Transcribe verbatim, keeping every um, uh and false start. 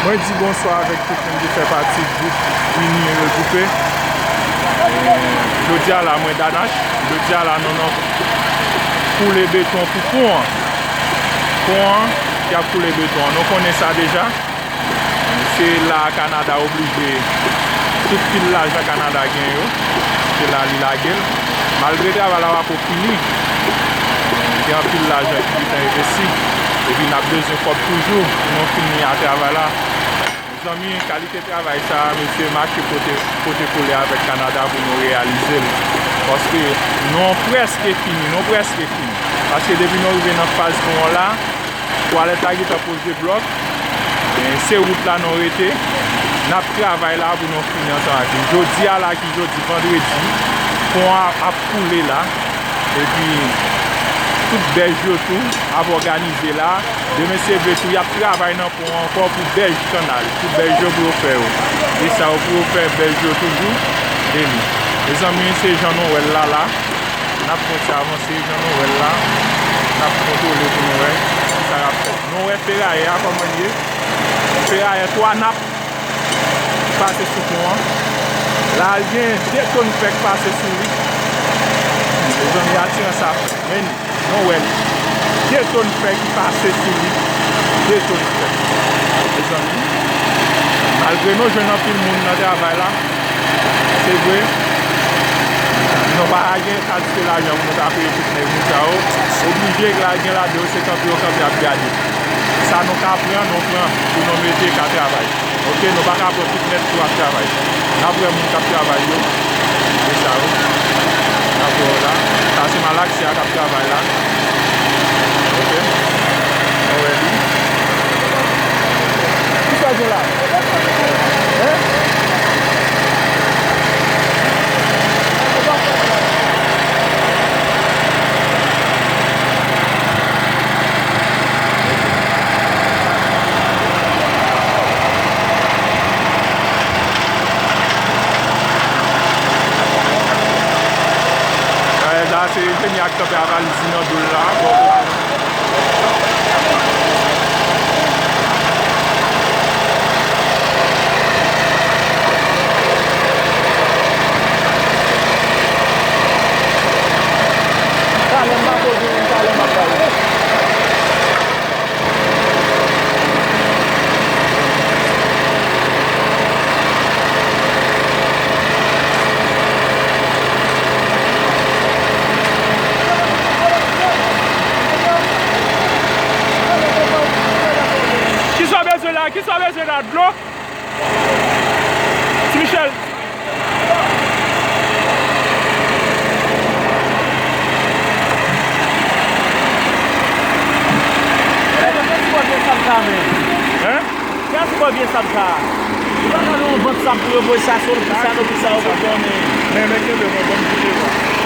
Mwen di bonswa avèk tout moun ki fè pati gwoup Rini Regroupe. E, jodi a la, mwen Danach. Jodi a la, nou nan koule beton pou pon an. Pon an ki ap koule beton an. Nou konnen sa deja. Se la Kanada oblije, tout pil lajan Kanada gen yo, se la li lage l. Malgre travay la poko fini, gen anpil lajan ki gentan envesti. Epi n ap bezwen kòb toujou pou nou fini a travay la. Mezanmi, kalite travay sa a, mesye, mache pote, pote kole avèk Kanada pou nou reyalize l. Paske nou prèske fini, nou prèske fini. Paske depi nou rive nan faz pon an la, twalèt la gentan poze blòk. E, se wout la nou rete. N ap travay la pou nou fini ansanm ak li. Jodi a la ki jodi vandredi, pon an ap koule la. Epi, tout bèj yo tou ap òganize la. Demen se vre tou, y ap travay nan pon an ankò pou bèj kannal. Pou bèj yo pou yo fè yo. E sa yo pou yo fè bèj yo toujou. E li. Mezanmi, se jan nou wè l la la. N ap kontinye avanse jan nou wè l la. N ap kontwole pou nou wè ki sa k ap fèt. Nou wè ferayè a kòman l ye. Ferayè twa nap pase sou pon an. La, l gen de tonn fè k pase sou li. Mezanmi, atirans sa fè. Men li, nou wè li. De tonn fè ki pase sou li. De tonn fè. Mezanmi, malgre nou jwenn anpil moun nan travay la, se vre, nou pa gen kantite lajan pou nou ta peye tout nèg moun sa yo. Oblije, la gen ladan yo, se kanpe yo kanpe ap gade. Sa nou ka pran, nou pran pou nou mete ka travay. Oke, nou pa ka pran tout nèt pou ap travay. N ap wè moun k ap travay yo. E sa yo. N ap wè yo la. Sa se malaksè a k ap travay la. Oke. Nou wè li. Ki sa gen la? Hein? Sa se enjenyè a k kanpe avaliz li nan do l la, bò kote nou. Talè m pa poze menm, talè m ap pale. Kisa w bezwen la? Kisa w bezwen la? Dlo? Ti Michel. Hein? Ki a ti bò vye sab sa a? Ou pa ka nan yon bank sab pou yo voye sa sou l, pou sa, pou sa, ou konprann, men. Men, men, kenbe mwen, ban m kite mwen.